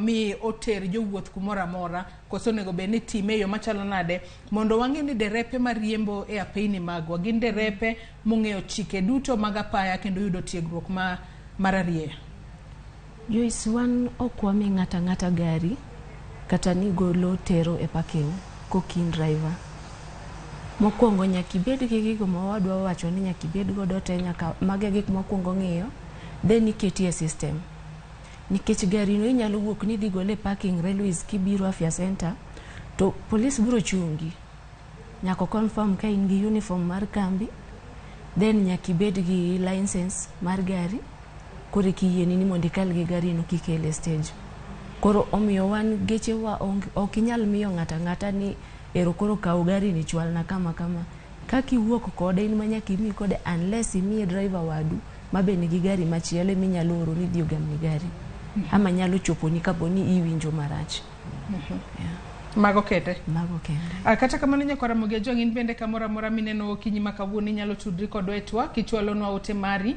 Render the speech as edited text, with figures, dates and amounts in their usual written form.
mi oter jowuoth kumoro amora, koso onego bed ni itime e yo machalo nade mondo wang'e ni derepe mariembo e apeyni magwa gin derepe mong'eyo chike duto mag apaya kendo yudo tiegruok ma mararieya. Joyce, wan ok wami ng'ato ang'ata gari kata ni golo tero e parking kok in driver. Mokwongo nyaka ibed gi gigo ma wadwa wacho ni nyaka ibed godo te nyaka mago e gik mwakwongo ng'iyo then iketi e system. Nikech gari no inyalo wuok ni idhi gole e parking railways kibiro Afya Centre to police biro chungi. Nyaka o confirm ka in gi uniform mar kambi then nyaka ibed gi license mar gari koro eka iyieni ni mondo ikal gi gari no kikele e stage. Koro omiyo wan gechewa ok inyal miyo ng'ato ang'ata ni ero koro kaw gari ni chwalna kama kama. Kaka iwuok kode in ma nyaka imi kode unless imiye driver wadu ma be nigi gari machielo eminyalo oro ni dhi ogamni gari. Ama nyalo choponi kapo ni iwinjo marach. Yeah. Mago kende. Mago kende. Kata kamano nyakwar Ramogi Ajwang' in bende kamoro amora mineno okinyi ma kawuono inyalo tudri kodwa e twak kichwalonwa ote mari.